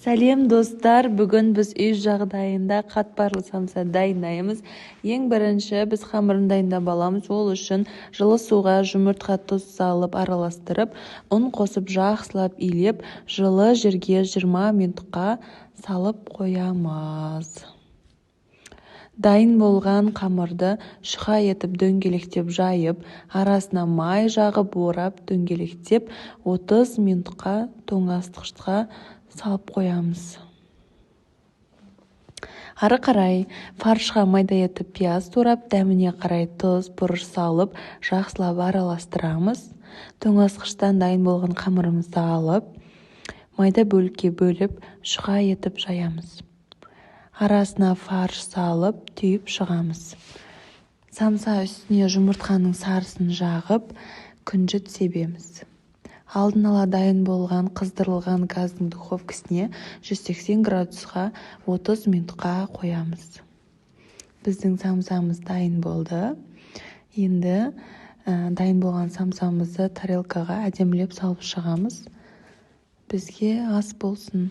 Сәлем, достар! Бүгін біз үй жағдайында қатпарлы самса дайындаймыз. Ең бірінші біз қамырын дайындап аламыз. Ол үшін жылы суға жұмыртқа, тұз салып араластырып, ұн қосып, жақсылап илеп, жылы жерге 20 минутқа салып қоямыз. Дайын болған қамырды жұқа етіп дөңгелектеп жайып, арасына май жағып, орап, дөңгелектеп, 30 минутқа тоңазытқышқа салып қоямыз. Ары қарай фаршқа майда етіп пияз турап, дәміне қарай тұз, бұрыш салып, жақсылап араластырамыз. Тоңазытқыштан дайын болған қамырымызды алып, майда бөлікке бөліп, жұқа етіп жаямыз. Арасына фарш салып, түйіп шығамыз. Самса үстіне жұмыртқаның сарысын жағып, күнжіт себеміз. Алдын ала дайын болған қыздырылған газдың духовкасіне 180 градусқа 30 минутқа қоямыз. Біздің самсамыз дайын болды. Енді дайын болған самсамызды тарелкаға әдемілеп салып шығамыз. Бізге ас болсын!